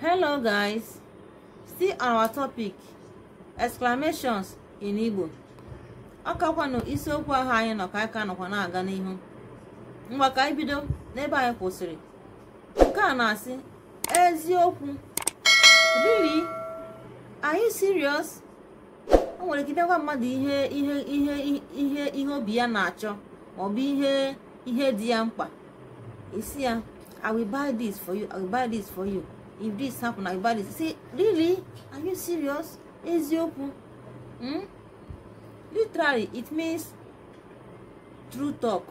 Hello guys, still on our topic, exclamations in Igbo. Ọ kakwanụ isiokwu ahụ anyị nọ ka aka nọkwa na-aga n'ihu. Ngwa ka anyị bido n'ebe anyị kwụsịrị. Nke a na-asị eziokwu. Really? Are you serious? O nwere ike ịbịagwa mmadụ ihe ihe ihe ihe ihe obi ya na-achọ maọbụ ihe ihe dị ya mkpa. Isi ya, I will buy this for you, I will buy this for you. If this happen, I will buy this. Say, really? Are you serious? Eziokwu. Hmm? Literally, it means true talk,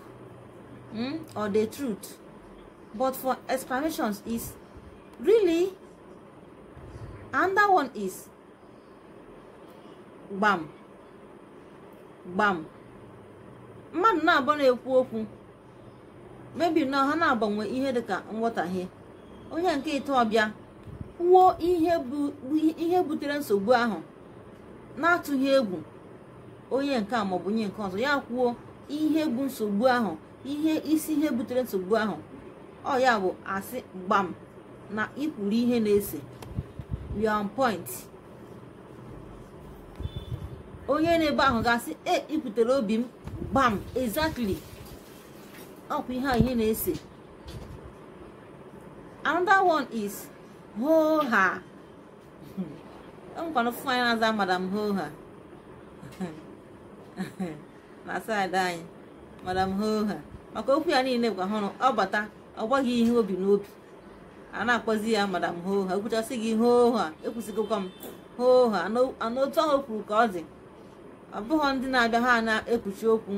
or the truth. But for exclamations is really. And that one is gbam. Gbam. Mmadụ na-abụ na-ekwu okwu. Maybe na ha na-agbanwe ihe dịka nghọtahie. Onye nke ịtọ ọbịa kwuo ihe butere nsogbu ahụ na-atụghị egwu onye nke a maọbụ onye nke ọzọ, ya kwuo ihe bụ nsogbu ahụ, ihe isi ihe butere nsogbu ahụ. Ọ ya bụ asị gbam na ikwuru ihe na-ese. You are on point. Onye na-ebe ahụ ga-asị e ikwutere obi m gbam, exactly. Ọkwa ihe a ihe na-ese. Another one is ho-ha. Enwekwana fụ anyị na-aza Madam Ho-ha na side anyị, Madam Ho-ha, maka okwu ya niile gwa hụrụ ọ bata ọ gwaghị ihe obi n'obi, a na-akpọzi ya Madam Ho-ha. Ekwuchasị gị ho-ha, ekwusịgokwa m ho-ha n'otu ahụ o kwuru ka ọ dị. Ọ bụghị ndị na-abịa ha na-ekpuchi okwu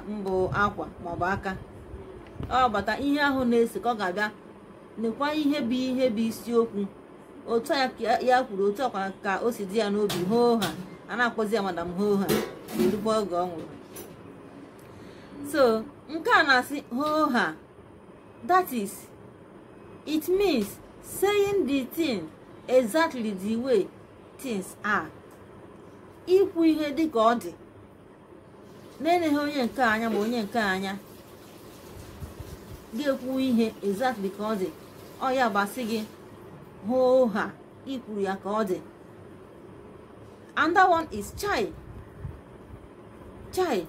mbụ akwa maọbụ aka. Ọ bata ihe ahụ na-ese ka ọ ga-abịa nekwa ihe bụ isiokwu. Otu ya kwuru otu ọkwa ka o si dị ya n'obi ho-ha, a na-akpọzi ya Madam Ho-ha erukwa oge ọ nwụrụ. So nke a na-asị ho-ha, that is, it means saying the thing exactly the way things are. Ikwu ihe dị ka ọ dị, na-eleghị onye nke anya ma onye nke anya, ga-ekwu ihe exactly ka ọ dị. Ọ ya gbasị gị ho-ha, ikwuru ya ka ọ dị. And that one is chai. Chai.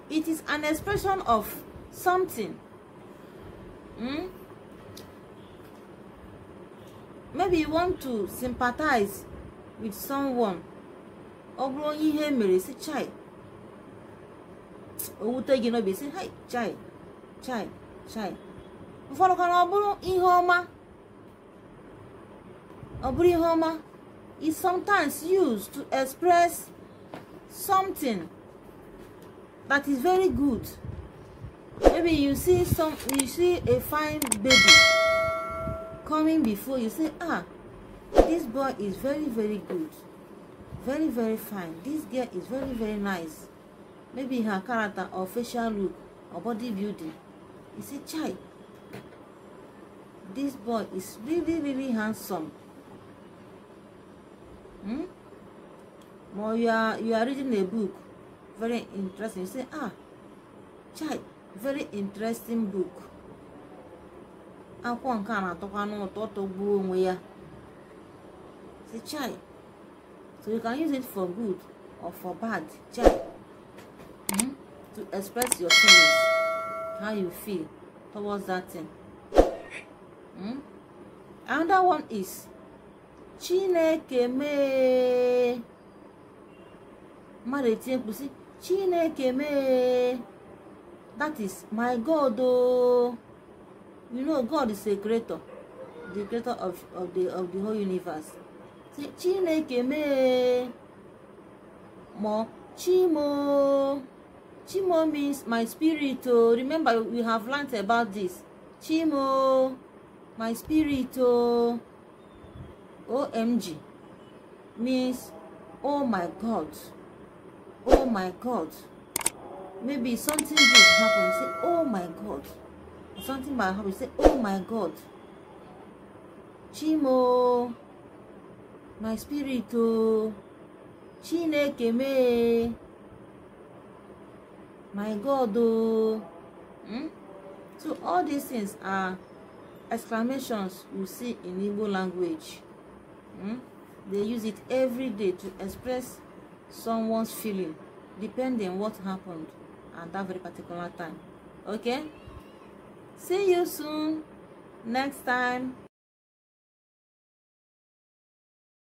It is an expression of something. Maybe you want to sympathize with someone. Ọ bụrụ onye ihe mere sị chai, o wute gị n'obi sị hai chai chai chai. Ụfọdụ ka ọ bụrụ ihe ọma, ọ bụrụ ihe ọma is sometimes used to express something that is very good. Maybe you see a fine baby coming before you, say, ah, this boy is very, very good, very, very fine. This girl is very, very nice. Maybe her character or facial look or body building. You say, chai, this boy is really, really handsome. Or you are reading a book, very interesting. You say, ah, chai, very interesting book. Akwụkwọ nke a na-atọkwa n'ụtọ, tọgbuo onwe ya. Say chai. So you can use it for good or for bad. Chai. To express your feelings, how you feel towards that thing. Another one is Chineke mee. Mmadụ etinye mkpu sị Chineke mee. That is my God. Oh, you know God is a creator, the creator of the whole universe. Say Chineke mee. Mo Chimo. Chimo means my spirit. Oh, remember we have learned about this. Chimo, my spirit. Oh, OMG means oh my God. Oh my God. Maybe something good happened, say oh my God. Something bad happened, say oh my God. Chimo, my spirit. Oh, Chineke mee, my God. Oh. So all these things are exclamations you see in Igbo language. They use it every day to express someone's feeling depending what happened at that very particular time. Okay, see you soon next time.